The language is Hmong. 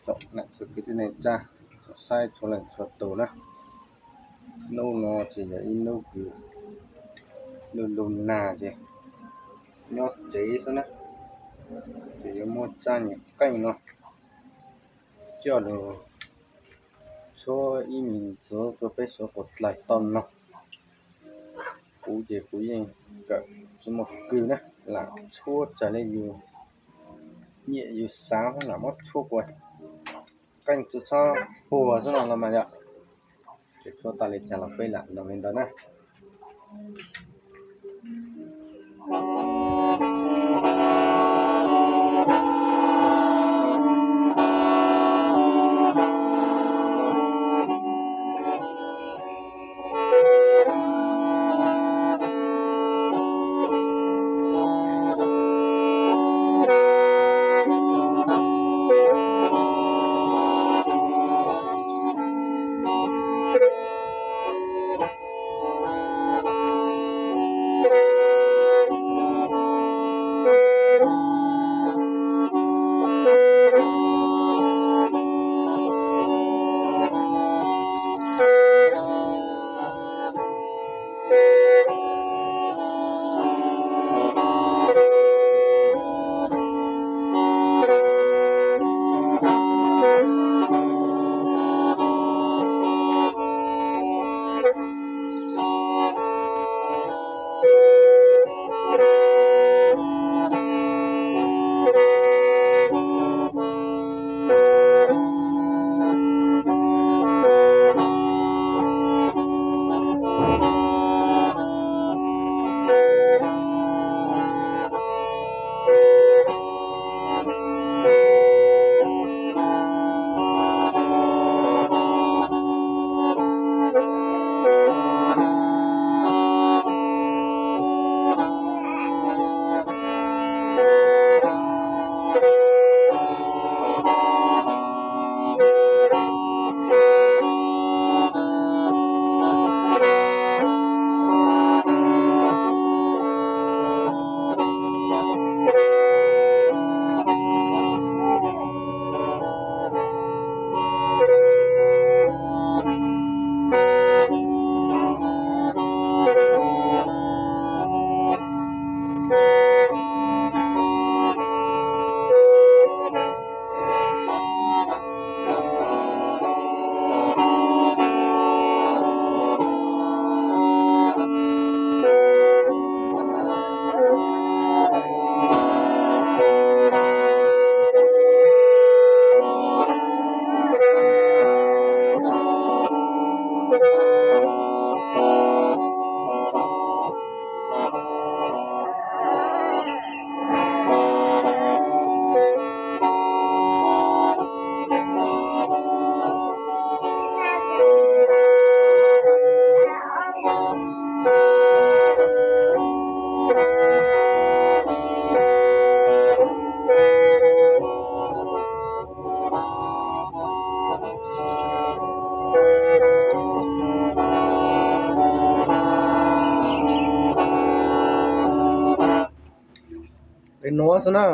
Tsoom nam txhua kwv tij neej tsa, tsoom saib txhua leej txhua tus na, hnub no ces yog ib hnub kws lug lug nag ces nyob tsev xwb na, ces yuav muab tsab nyuam qeej no coj lug tshuab ib me ntsis rua peb suav quas dlawg tau noog. Kuv ces kuv yeej kawm tsi muaj kws na, lam tshuab tsaws le yus nyiam yus xaav lam muab tshuab kua qeej tsi txhob puag xwb no los mas yom. Ces tshuab tas li cas los peb lam noog li ntawd na. Es nuav xwb na.